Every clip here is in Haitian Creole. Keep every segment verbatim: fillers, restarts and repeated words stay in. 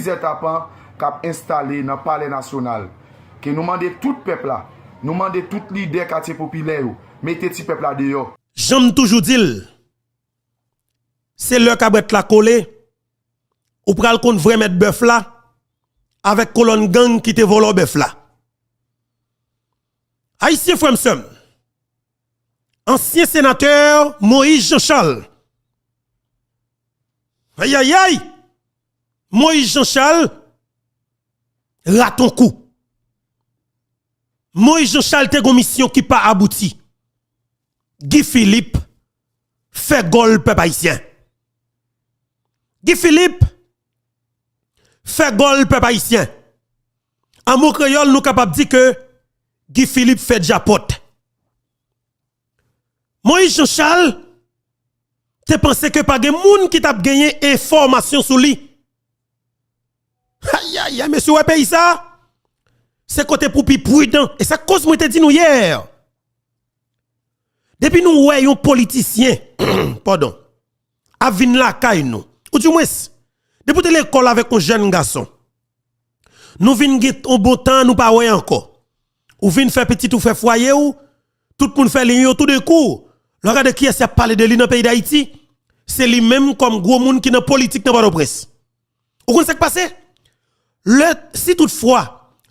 Plizyè tapan k ap enstale nan Palè Nasyonal. Ke nou mande tout pèp la, nou mande tout lidè katye popilè yo, mete ti pèp la deyò. Jan m toujou di l, se lè kabrèt la kole, ou pral konn vrè mèt bèf la avèk kolòn gang ki te vòlò bèf la. Ayisyen, frè m, sè m, ansyen senatè Moïse Jean Charles. Ayayay! Moïse Jean Charles, raton kou. Moïse Jean Charles te gon misyon ki pa abouti. Guy Philippe fè gòl pèp ayisyen. Guy Philippe fè gòl pèp ayisyen. An mo kreyòl, nou kapab di ke Guy Philippe fè djapòt. Moïse Jean Charles te panse ke pa gen moun ki t ap genyen enfòmasyon sou li. Ayayay, mesye, w wè peyi sa a? Se kote pou pi pridan. E sa k koz mwen te di nou yè. Depi nou wè yon politisyen, padon, ap vin lakay nou, oudimwens, depi w te lekòl avèk yon jèn gason, nou vin gen yon bon tan, nou pa wè ankò. Ou vin fè pitit ou, fè fwaye w, tout moun fè liy yo, toudenkou, lè w gade kiyès y ap pale de li nan peyi Dayiti, se li menm kòm gwo moun ki nan politik nan Pòtoprens. Ou konn sa k pase? Lè, si toutfwa,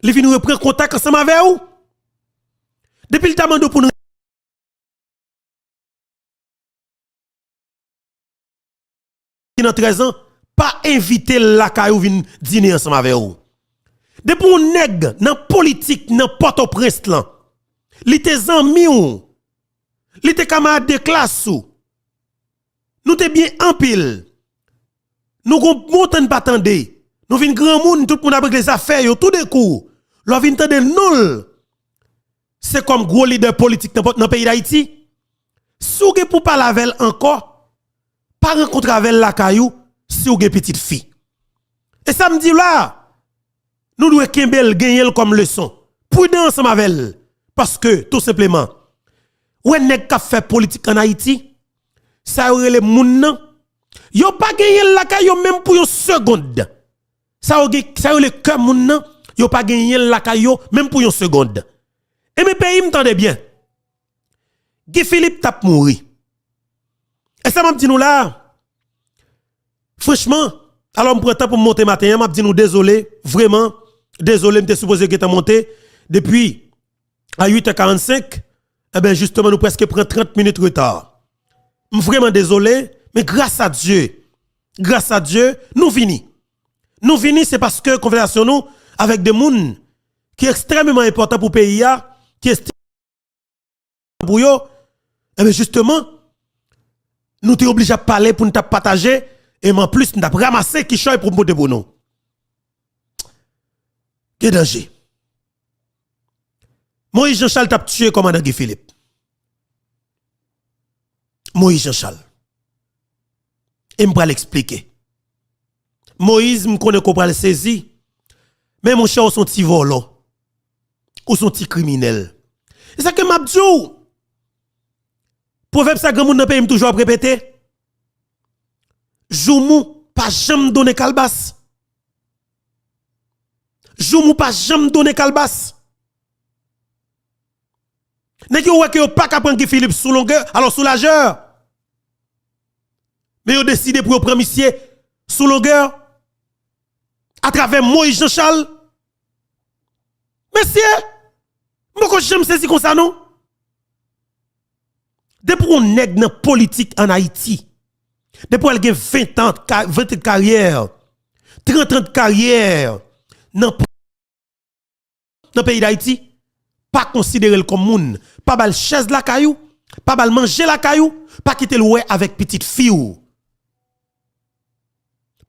li vin reprann kontak ansanm avè w, depi l ta mande w pou n ki nan trèz an, pa envite l lakay ou vin dine ansanm avè w. Depi yon nèg nan politik nan Pòtoprens lan, li te zanmi w, li te kamarad de klas ou, nou te byen anpil, nou gon bon tan n pa tande, nou vin granmoun, tout moun ap regle zafè yo, toudenkou, lè w vin tande non l, se kòm gwo lidè politik nan, nan peyi Dayiti, si w gen pou pale avè l ankò, pa rankontre avè l lakay ou si w gen pitit fi. E sa m di w la, nou dwe kenbe l, genyen l kòm leson. Pridan ansanm avè l, paske, tou senpleman, ou wè nèg k ap fè politik ann Ayiti, sa yo rele moun nan, yo pa genyen l lakay yo menm pou yon segond. Sa yo gen, sa yo rele kè moun nan, yo pa genyen l lakay yo menm pou yon segond. Enben, peyi m, tande byen. Guy Philippe t ap mouri. E sa m ap di nou la a, franchman, alò m pran tan pou m monte maten an, m ap di nou dezole, vrèman, dezole, m te sipoze gentan monte depi a uit è karannsenk, enben, jisteman, nou prèske pran trant minit reta. M vrèman dezole, men gras a Dye, gras a Dye, nou vini. Nou vini, se paske konvèsasyon nou avèk de moun ki ekstrèmeman enpòtan pou peyi a, ki ekstrèmeman pou yo, enben, jisteman, nou te oblije ap pale pou n t ap pataje, e m anplis, m t ap ranmase kichòy pou m pote pou nou. Gen danje. Moïse Jean Charles t ap tiye kòmandan Guy Philippe. Moïse Jean Charles. E m pral eksplike. Moïse, m konnen ke w pral sezi, men monchè, ou se yon ti vòlò. Ou se yon ti kriminèl. E sa ke m ap di w. Pwovèb sa granmoun nan peyi m toujou ap repete. Joumou pa janm donnen kalbas. Joumou pa janm donnen kalbas. Nèg yo wè ke yo pa ka pran Guy Philippe sou longè, alò sou lajè. Men yo deside pou yo pran misye sou longè atravè Moïse Jean Charles. Mesye, m poko janm sezi konsa non. Depi yon nèg nan politik ann Ayiti, depi w al gen ven an, ka, ven an de karyè, trant an de karyè nan, nan peyi Dayiti, pa konsidere l kòm moun. Pa ba l chèz lakay ou, pa ba l manje lakay ou, pa kite l wè avèk pitit fi w.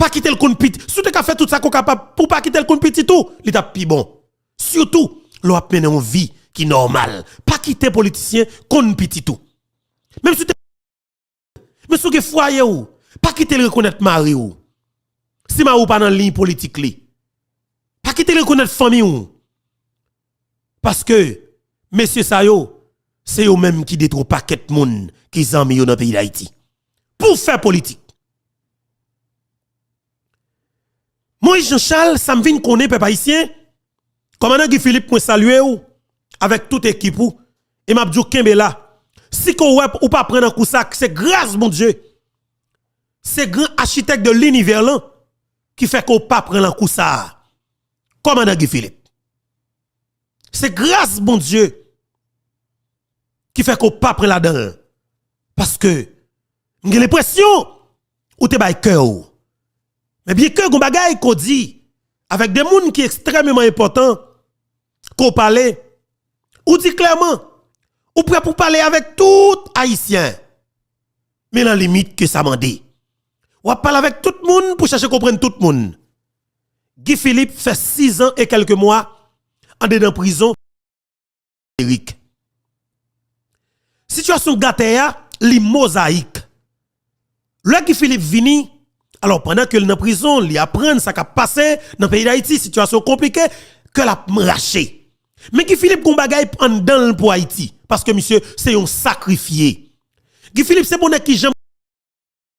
Pa kite l konn pitit. Si w te ka fè tout sa ke w kapab pou w pa kite l konn pitit ou, li t ap pi bon. Sitou lè w ap mennen yon vi ki nòmal. Pa kite politisyen konn pitit ou. Menm si w te, menm si w gen fwaye w, pa kite l rekonèt mari w. Si mari w pa nan liy politik li, pa kite l rekonèt fanmi w. Paske, mesye sa yo, se yo menm ki detwi yon pakèt moun ki zanmi yo nan peyi Dayiti. Pou fè politik. Moïse Jean Charles, sa m vin konnen, pèp ayisyen, kòmandan Guy Philippe, mwen salye w avèk tout ekip ou, e m ap di w kenbe la. Si ke w wè ou pa pran nan kou sa, se gras Bondye. Se gran achitèk de linivè lan ki fè ke w pa pran nan kou sa a. Kòmandan Guy Philippe. Se gras Bondye ki fè ke w pa pran ladan l. Paske m gen lenpresyon ou te bay kè w. Men byenke gon bagay ke w di avèk de moun ki ekstrèmeman enpòtan, ke w pale, ou di klèman, ou prè pou pale avèk tout Ayisyen. Men nan limit ke sa mande. W ap pale avèk tout moun pou chache konprann tout moun. Guy Philippe fè sizan e kèlke mwa andedan prizon Amerik. Sitiyasyon Gatè a, li mozayik. Lè Guy Philippe vini, alò, pandan ke l nan prizon, li aprann sa k ap pase nan peyi Dayiti, sitiyasyon konplike, kè l ap rache. Men Guy Philippe gon bagay anndan l pou Ayiti, paske misye se yon sakrifye. Guy Philippe se pou nèg ki janm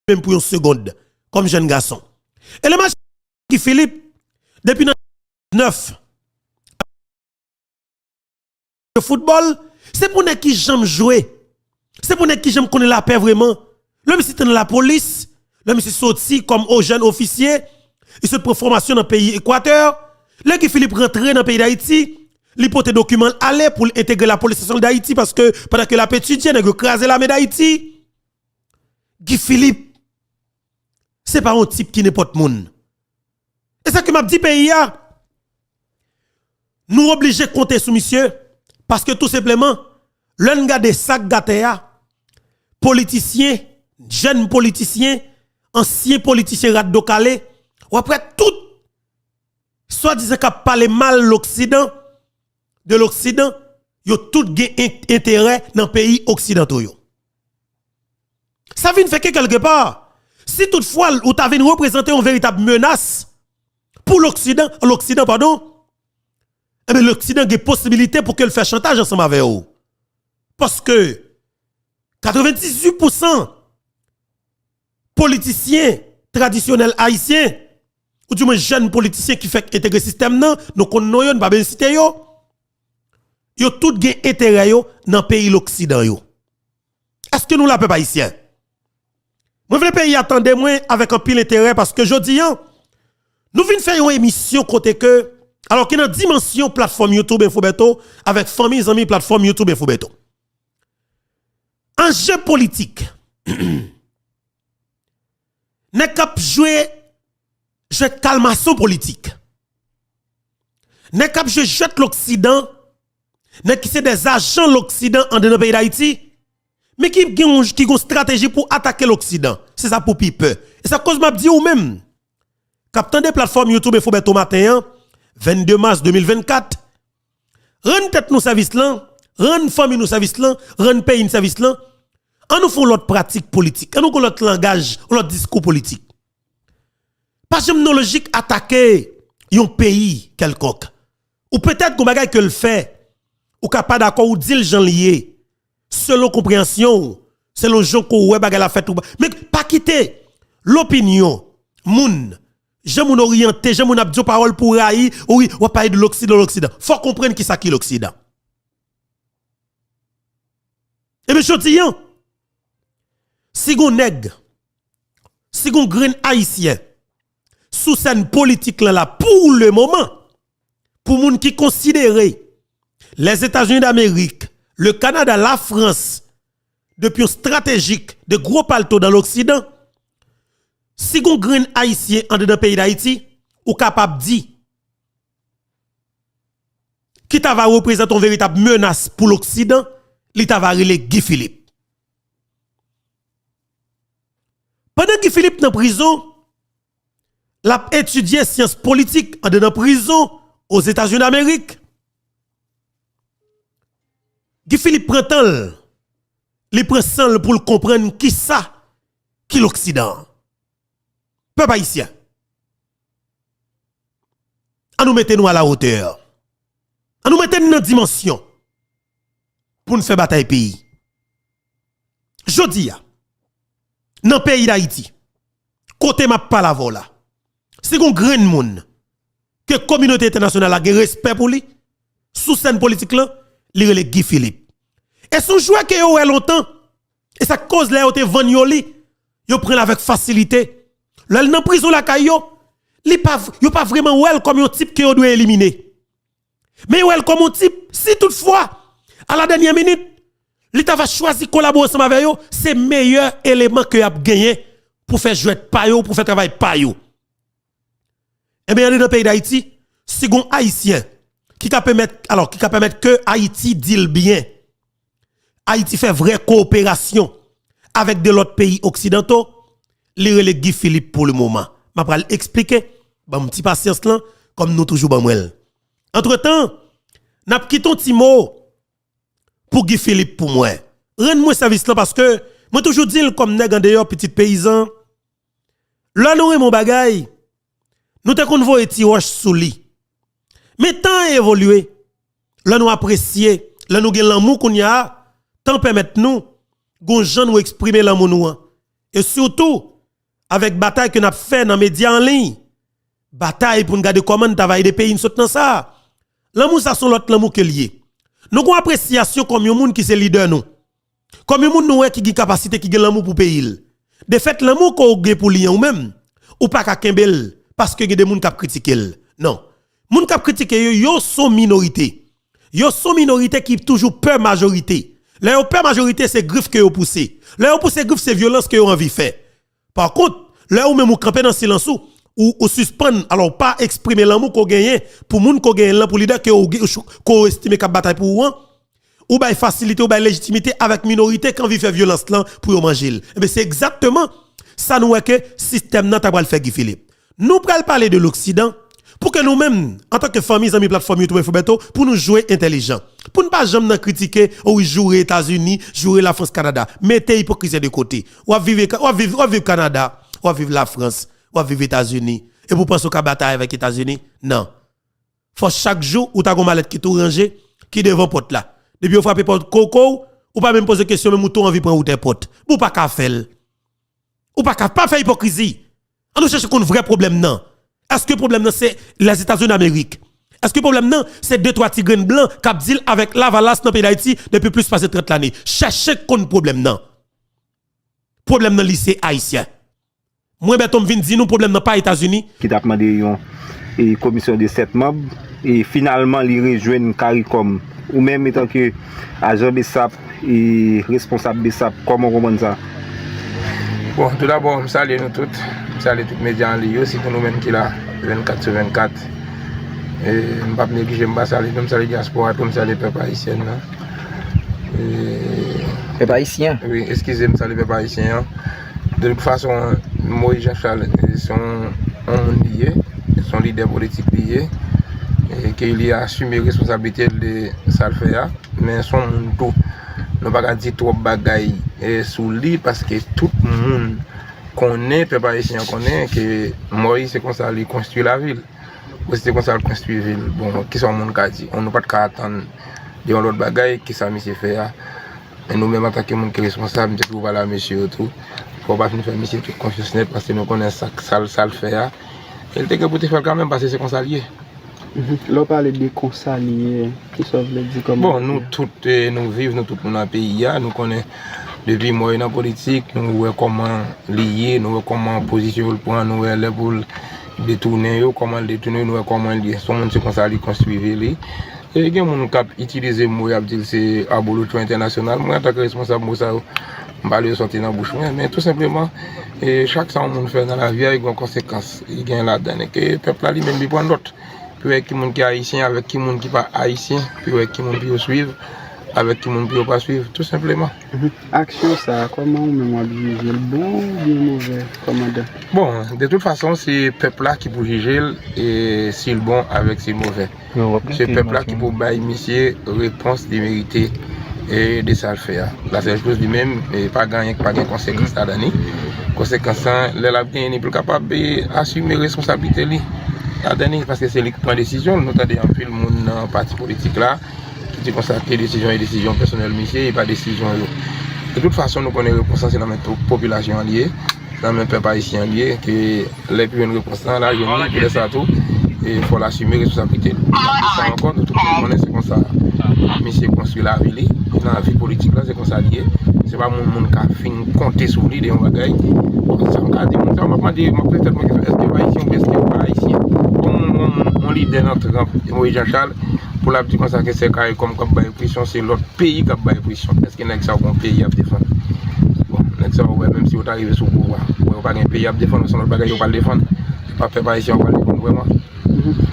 menm pou yon segond, kòm jèn gason. E lè m ap Guy Philippe, depi nan nèf, foutbòl, se pou nèg ki janm jwe. Se pou nèg ki janm konnen lapè vrèman. Lè misye te nan lapolis, lè misye soti kòm o jèn ofisye, li sot pran fòmasyon nan peyi Ekwatè. Lè Guy Philippe rantre nan peyi Dayiti, li pote dokiman l ale pou l entegre lapolis nasyonal Dayiti, paske pandan ke l ap etidye, nèg yo kraze lame Dayiti. Guy Philippe, se pa yon tip ki nenpòt moun. E sa ke m ap di peyi a, nou oblije konte sou misye, paske tou senpleman, lè n gade sa k Gatè a, politisyen, jèn politisyen, ansyen politisyen rat do kale, w ap wè tout swadizan k ap pale mal Loksidan, de Loksidan, yo tout gen en-, enterè nan peyi oksidanto yo. Sa vin fè ke kèlkepa, si toutfwa ou ta vin reprezante yon veritab menas pou Loksidan, Loksidan, padon, enben Loksidan gen posibilite pou ke l fè chantaj ansanm avè w. Paske katrevendizuit pousan politisyen tradisyonèl ayisyen, ou di mwen jèn politisyen ki fèk entegre sistèm nan, nou konn non yo, nou pa bezwen site yo, yo tout gen enterè yo nan peyi Loksidan yo. Èske nou la, pèp ayisyen? Mwen vle peyi a tande mwen avèk anpil enterè paske jodi a, nou vin fè yon emisyon kote ke, alò ki nan dimansyon platfòm YouTube Info Bertho avèk fanmi, zanmi platfòm YouTube Info Bertho. Anje politik. Nèg k ap jwe jwèt kalmason politik. Nèg k ap jwe jwèt Loksidan, nèg ki se dè ajan Loksidan andedan peyi Dayiti, men ki gen yon, ki gen yon estrateji pou atake Loksidan. Se sa pou pi pè. E sa koz m ap di ou menm, k ap tande platfòm YouTube Info Bertho maten an, vennde mas de mil vennkat, rann tèt nou sèvis lan, rann fanmi nou sèvis lan, rann peyi n sèvis lan, ann nou fè yon lòt pratik politik, ann nou gen yon lòt langaj, yon lòt diskou politik. Pa janm nan lojik atake yon peyi kèlkonk. Ou petèt gon bagay ke l fè, ou ka pa dakò, ou di l jan l ye, selon konpreyansyon w, selon jan ke w wè bagay la fèt ou pa. Men pa kite lopinyon moun, jan moun oryante, jan moun ap di w pawòl pou w rayi, ou ri, w ap pale de Loksidan, Loksidan. Fò w konprann kisa ki Loksidan. Ebyen, jodi a, si gon nèg, si gon grenn Ayisyen sou sèn politik lan la pou le moman, pou moun ki konsidere Lèzetazini Damerik, le Kanada, Lafrans, de pyon estratejik, de gwo palto dan Loksidan, si gon grenn Ayisyen andedan peyi Dayiti, ou kapab di, ki ta va reprezante yon veritab menas pou Loksidan, li ta va rele Guy Philippe. Pandan Guy Philippe nan prizon, l ap etidye syans politik andedan prizon Ozetazini Damerik. Guy Philippe pran tan l, li pran san l pou l konprann kisa ki Loksidan an. Pèp ayisyen, ann nou mete nou a la wotè. Ann nou mete n nan dimansyon pou n fè batay peyi. Jodi a, nan peyi Dayiti, kote m ap pale avè w la, Si gon grenn moun ke kominote entènasyonal la gen respè pou li, sou sèn politik lan, li rele Guy Philippe. E se yon jwè ke yo wè lontan. E sa k koz lè yo te vann yo li, yo pran l avèk fasilite. Lè l nan prizon lakay yo, li pa, yo pa vrèman wè l kòm yon tip ke yo dwe elimine. Men yo wè l kòm yon tip, si toutfwa, a la dènyè minit, li ta va chwazi kolabore ansanm avè yo, se meyè eleman ke y ap genyen pou fè jwèt pa yo, pou fè travay pa yo. Ebyen, andedan peyi Dayiti, si gon Ayisyen ki ka pèmèt, alò, ki ka pèmèt ke Ayiti di l byen, Ayiti fè vrè kowoperasyon avèk de lòt peyi oksidanto, li rele Guy Philippe pou le moman. M ap pral eksplike, ban m ti pasyans lan, kòm nou toujou ban mwen l. Antretan, n ap kite yon ti mo pou Guy Philippe pou mwen. Rann mwen sèvis lan paske mwen toujou di l kòm nèg andeyò, pitit peyizan, lè nou renmen yon bagay, nou te konn voye ti wòch sou li. Men tan an evolye, lè nou apresye, lè nou gen lanmou kounye a, tan pèmèt nou gon jan nou eksprime lanmou nou an. E sitou, avèk batay ke n ap fè nan medya an liy, batay pou n gade kòman n ta va ede peyi n sot nan sa a. Lanmou sa se yon lòt lanmou ke l ye. Nou gon apresyasyon kòm yon moun ki se lidè nou. Kòm yon moun nou wè ki gen kapasite, ki gen lanmou pou peyi l. Defèt lanmou ke w gen pou li an ou menm, ou pa ka kenbe l paske gen de moun k ap kritike l. Non. Moun k ap kritike yo, yo se yon minorite. Yo se yon minorite ki toujou pè majorite. Lè yo pè majorite, se grif ke yo pouse. Lè yo pouse grif, se vyolans ke yo anvi fè. Pa kont, lè ou menm ou kanpe nan silans ou, ou, ou sispann, alò, ou pa eksprime lanmou ke w genyen pou moun ke w genyen lan, pou lidè ke w, ke w estime k ap batay pou ou an, ou bay fasilite, ou bay lejitimite avèk minorite k anvi fè vyolans lan pou yo manje l. Ebyen, se egzakteman sa nou wè ke sistèm nan ta pral fè Guy Philippe. Nou pral pale de loksidan, pou ke nou menm, antanke fanmi, zanmi platfòm YouTube Info Bertho, pou nou jwe entèlijan. Pou n pa janm nan kritike, o wi, joure Etazini, joure Lafrans, Kanada. Mete ipokrizi de kote. W ap viv, w ap viv, w ap viv Kanada, w ap viv Lafrans, w ap viv Etazini. Epi w panse w ka batay avèk Etazini? Non. Fò chak jou, ou ta gon malèt ki tou ranje, ki devan pòt la. Depi yo frape pòt koko w, ou pa menm poze kesyon, menm ou tou anvi pran wout èpòt. Ou pa ka fè l. Ou pa ka, pa fè ipokrizi. An nou chèche konn vrè pwoblèm nan. Èske pwoblèm nan se Lèzetazini Damerik? Èske pwoblèm nan se de twa ti grenn blan k ap deal avèk lavalas nan peyi Dayiti depi plis pase trant lane? Chèche konn pwoblèm nan. Pwoblèm nan li se Ayisyen. Mwen Bertho m vin di nou pwoblèm nan pa Etazini. Ki t ap mande yon, e, komisyon de sèt manm, e finalman li rejwenn CARICOM. Ou menm, etanke ajan BSAP e responsab BSAP, kòman w konprann sa? Bon, toudabò, m salye nou tout. M salye tout medya an liy yo, sitou nou menm ki la vennkat sou vennkat. E, m p ap neglije, m pa salye nou, m salye dyaspora tou, m salye pèp ayisyen nan. E, Pèp ayisyen. Wi, eskize m, salye pèp ayisyen an. De tout fason, Moïse Jean Charles, e, se yon, yon moun li ye, se yon lidè politik li ye, e ke li asime responsablite l de sa l fè a, men se yon moun tou. Nou pa ka di twòp bagay, e, sou li, paske tout moun konnen, pèp ayisyen an konnen ke Moïse se konsa li konstwi lavi l. Ou se konsa l konstwi vi l. Bon, kisa yon moun ka di? Nou pa t ka atann de yon lòt bagay ke sa misye fè a. Men nou menm antanke moun ki responsab, m te toujou pale a mesye yo tou. Fò w pa fin fè misye tout konfyans nèt, paske nou konnen sa, sa, sa l fè a. E l te gen pou te fè l kanmenm, paske se konsa l ye. Mhm. Lè w pale de konsa l ye, kisa w vle di kòman? Bon, nou tout, e, nou viv, nou tout nou nan peyi a, nou konnen depi Moïse nan politik, nou wè kòman li ye, nou wè kòman pozisyon l pran, nou wè lè pou l detounen yo, kòman l detounen yo, nou wè kòman l ye. Se yon moun se konsa li konstwi vi li. E gen moun k ap itilize mo y ap di l se abolotcho entènasyonal. Mwen, antanke responsab, mo sa yo, m pa lè yo sòti nan bouch mwen. Men tou senpleman, e, chak sa yon moun fè nan lavi a, li gen konsekans. Li gen ladan l. E ke pèp la li menm, li pran nòt. Pou wè ki moun ki ayisyen avèk ki moun ki pa ayisyen. Pou wè ki moun pou yo swiv, avèk ki moun pou yo pa swiv. Tou senpleman. Mhm. Aksyon sa a, kòman ou menm w ap jije l, bon oubyen movè, kòmandan? Bon, de tout fason, se pèp la ki pou jije l, e si l bon avèk si l movè. Se pèp la ki pou bay misye repons li merite, e de sa l fè a. Lasèl choz li menm, e pa gen anyen ki pa gen konsekans ladan li. Konsekans lan, lè l ap genyen li pou l kapab, e, asime responsablite li ladan li, paske se li ki pran desizyon l. Nou tande anpil moun nan pati politik la ki di konsa ke desizyon e desizyon pèsonèl misye, e pa desizyon yo. De tout fason, nou konnen repons lan se nan men po-, popilasyon an li ye. nan men pèp ayisyen an li ye, ke lè pou jwenn repons lan, l a jwenn li, epi lè sa tou, e fò l asime responsablite l. Apre sa ankò, nou tout nou konnen se konsa misye konstwi lavi li, nan vi politik la, se konsa li ye. Se pa moun, moun ka fin konte sou li de yon bagay. Bon, sa m ka di, moun sa, m ap mande, m ap poze tèt mwen kesyon, èske yo ayisyen oubyen èske yo pa ayisyen? Kòm yon, yon, yon lidè nan tranp, Moïse Jean Charles, pou l ap di konsa ke se CARICOM k ap bay presyon, se lòt peyi k ap bay presyon. Èske nèg sa yo gon peyi y ap defann? Bon, nèg sa yo, wè, menm si yo ta rive sou pouvwa, wè, yo pa gen peyi y ap defann, se yon lòt bagay yo pral defann. Se pa pèp ayisyen yo pral defann vrèman.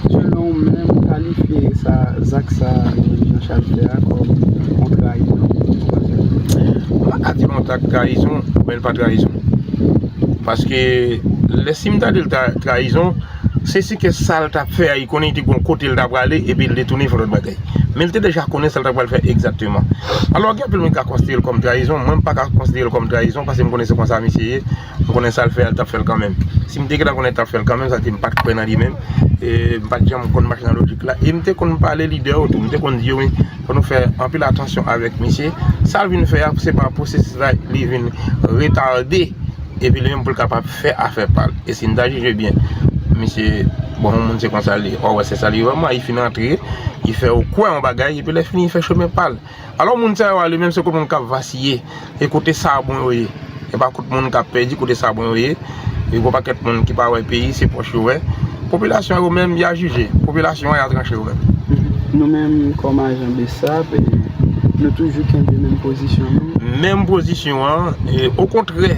Selon ou menm, ou kalifye sa, zak sa Moïse Jean Charles fè a kòm yon trayizon? M pa ka di l yon zak trayizon, men l pa trayizon. Paske lè si m ta di l ta trayizon, se si ke sa l t ap fè a, li konnen li te gon kote l ta prale, epi l te tounen fè lòt bagay. Men l te deja konnen sa l ta pral fè egzakteman. Alò, gen anpil moun ki ka konsidere l kòm trayizon, mwen m pa ka konsidere l kòm trayizon, paske m konnen se konsa misye ye, m konnen sa l fè a, l t ap fè l kanmenm. Si m te gentan konnen l t ap fè l kanmenm, sa vle di m pa t kwè nan li menm, e m pa t janm konn mache nan lojik la, e m te konn pale lidè yo tou, m te konn di yo, wi, fò nou fè anpil atansyon avèk misye. Sa l vin fè a, se pa pwosesis la, li vin retade, epi li menm pou l kapab fè afè pa l. E si n ta jije byen, misye, bon, yon moun se konsa li ye. Ò, wè, se sa li ye vrèman, li fin antre, li fè w kwè yon bagay, epi lè fini, li fè chemen pa l. Alò, moun sa yo a, li menm, se kot moun k ap vasiye, e kote sabon yo ye. E pa kot moun k ap pèdi, kote sabon yo ye. E gon pakèt moun ki pa wè peyi, se pòch yo wè. Popilasyon an yo menm, y a jije. Popilasyon an, y a tranche yo menm. Nou menm, kòm ajan BSAP, e, nou toujou kenbe menm pozisyon nou. Menm pozisyon an, e, okontrè,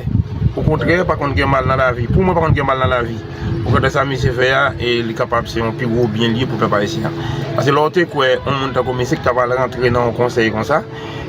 okontrè, pa konn gen mal nan lavi. Pou mwen, pa konn gen mal nan lavi. Okontrè, sa misye fè a, e, li kapab se yon pi gwo byen li ye pou pèp ayisyen an. Paske lè w te kwè yon moun tankou misye ki ta pral rantre nan yon konsèy konsa,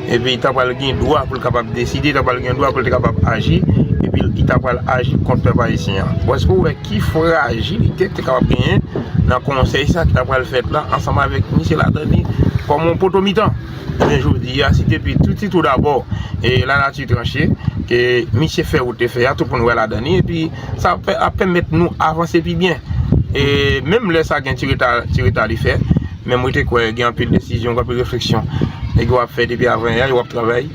epi li ta pral gen dwa pou l kapab deside, li ta pral gen dwa pou l te kapab aji, epi li ta pral aji kont pèp ayisyen an. Bon, èske w wè ki frajilite ki te kapab genyen nan konsèy sa ki ta pral fèt la, ansanm avèk misye ladan li kòm yon poto mitan? Ebyen, jodi a, si depi tou, ti tou dabò, e lanati tranche, ke misye fè wout li fè a, tout moun wè ladan li, epi sa ap, ap pèmèt nou avanse pi byen. E menm lè sa gen ti reta, ti reta li fè, men mwen te kwè gen anpil desizyon, anpil refleksyon nèg yo ap fè depi avan yè, yo ap travay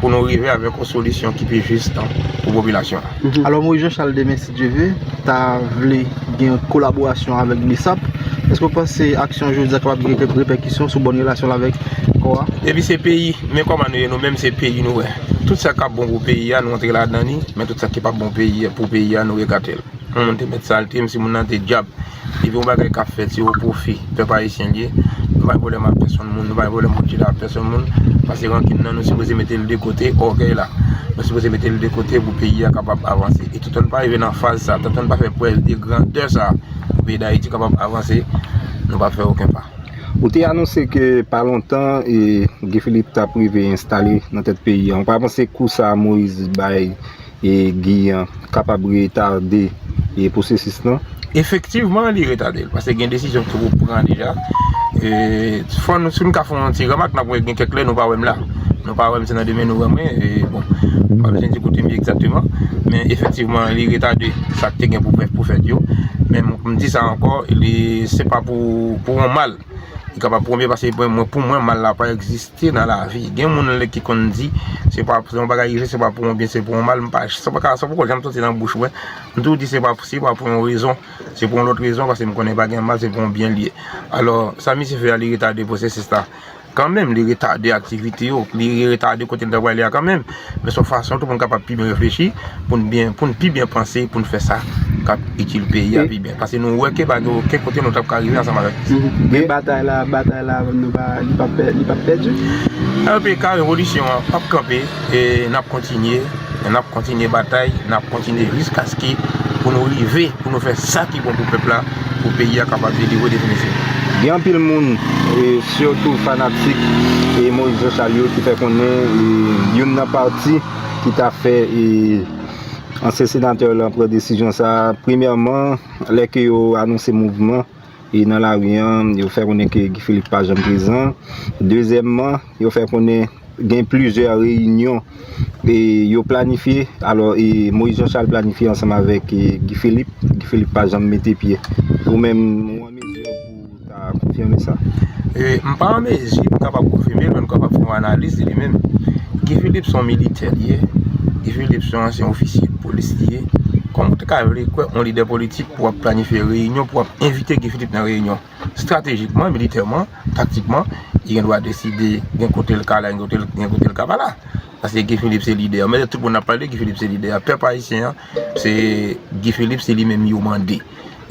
pou nou rive avèk yon solisyon ki pi jis pou popilasyon an. Alò, Moïse Jean Charles, demen, si Dye ve, ta vle gen kolaborasyon avèk BSAP. Èske w panse aksyon jodi a kapab gen kèk repèkisyon sou bòn relasyon l avèk kò a? Epi se peyi, men kòman nou ye, nou menm se peyi nou wè. Tout sa k ap bon pou peyi a, nou antre ladan li, men tout sa ki p ap bon peyi, pou peyi a, nou ekate l. Yon moun te mèt salte m, si moun nan te dyab. Epi yon bagay k ap fèt, se o pwofi pèp ayisyen l ye. Nou pa gen pwoblèm ak pèsonn moun, nou pa gen pwoblèm pou chita ak pèsonn moun. Paske rankin nan, nou sipoze mete l de kote, ògèy la. Nou sipoze mete l de kote pou peyi a kapab avanse. E toutan n pa rive nan faz sa, toutan n pa fè prèv de grandè sa, pou peyi Dayiti kapab avanse, nou p ap fè okenn pa. Ou te anonse ke pa lontan, e, Guy Philippe t ap rive enstale nan tèt peyi a. Ou pa panse kou sa Moïse bay e Guy an kapab retade, e pwosesis lan? Efektivman, li retade l, paske gen desizyon ki pou pran deja. E, fò nou, si nou ka fè yon ti remak, n ap wè gen kèk lè nou pa wè m la. Nou pa wè m, se nan demen nou wè mwen. E, bon, m pa bezwen di kote m ye egzakteman, men efektivman, li retade sa k te gen pou fè, pou fèt yo. Men m, m di sa ankò, li, se pa pou, pou yon mal. Li kapab pou yon byen, paske mwen, mwen, pou mwen, mal la pa egziste nan lavi. Gen moun lè ki konn di, se pa, se yon bagay rive, se pa pou yon byen, se pou yon mal. M pa, sa pa ka, sa poko janm soti nan bouch mwen. M toujou di se pa, se pa pou yon rezon, se pou yon lòt rezon, paske m konnen pa gen mal, se pou yon byen l ye. Alò, sa misye fè a, li retade pwosesis la. Kanmenm, li retade aktivite yo, li retade kote n ta prale a kanmenm. Men se yon fason tou pou n kapab pi byen reflechi, pou n byen, pou n pi byen panse, pou n fè sa k ap itil peyi a pi byen. Paske nou wè ke pa gen okenn kote nou t ap ka rive ansanm avèk misye. Men batay la, batay la, nou pa, li p ap pè-, li p ap pèdi. L P K, revolisyon an p ap kanpe, e n ap kontinye, n ap kontinye batay, n ap kontinye jiskaske pou nou rive, pou nou fè sa ki bon pou pèp la, pou peyi a kapab delivre definitivman. Gen anpil moun, e sitou fanatik, e Moïse Jean Charles yo, ki fè konnen, e youn nan pati ki ta fè, e ansyen senatè lan pran desizyon sa a, premyèman, lè ke yo anonse mouvman, e nan lari an, yo fè konnen ke Guy Philippe pa janm prezan. Dezyèmman, yo fè konnen gen plizyè reyinyon, e yo planifye. Alò, e Moïse Jean Charles planifye ansanm avèk, e Guy Philippe. Guy Philippe pa janm mete pye. Ou menm, ou an mezi pou ta konfime sa? E, m pa an mezi pou m kapab konfime l, men m kapab fè yon analiz de li menm. Guy Philippe se yon militè li ye. Guy Philippe se yon ansyen ofisye polis li ye. Kòman w te ka vle kwè yon lidè politik pou w ap planifye reyinyon, pou w ap envite Guy Philippe nan reyinyon? Estratejikman, militèman, taktikman, li gen dwa deside gen kote l ka la, gen kote l, gen kote l ka pa la. Paske Guy Philippe se lidè. Men tout moun ap pale, Guy Philippe se lidè. Pèp ayisyen an, se Guy Philippe, se li menm yo mande.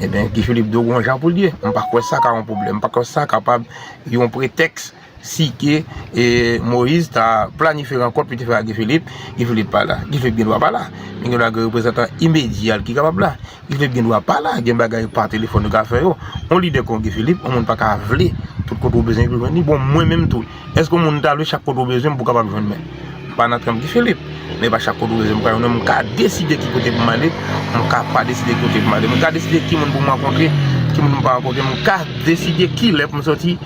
Ebyen, Guy Philippe dwe gon jan pou l ye. M pa kwè sa ka yon pwoblèm. M pa kwè sa kapab yon pretèks si ke e, Moïse ta planifye rankont pou te fè ak Guy Philippe, Guy Philippe pa la. Guy Philippe gen dwa pa la. Men gen dwa gen reprezantan imedya l ki kapab la. Guy Philippe gen dwa pa la. Gen bagay pa telefòn yo ka fè yo. Yon lidè kon Guy Philippe, yon moun pa ka vle tout kote w bezwen pou jwenn li. Bon, mwen menm tou, èske yon moun ta vle chak kote w bezwen m pou kapab jwenn mwen? M pa nan tranp Guy Philippe. Men pa chak kote w bezwen m ka jwenn mwen. M ka deside ki kote pou m ale. M ka pa deside ki kote pou m ale. M ka deside ki moun pou m rankontre, ki moun pou m pa rankontre. M ka deside ki lè pou m soti,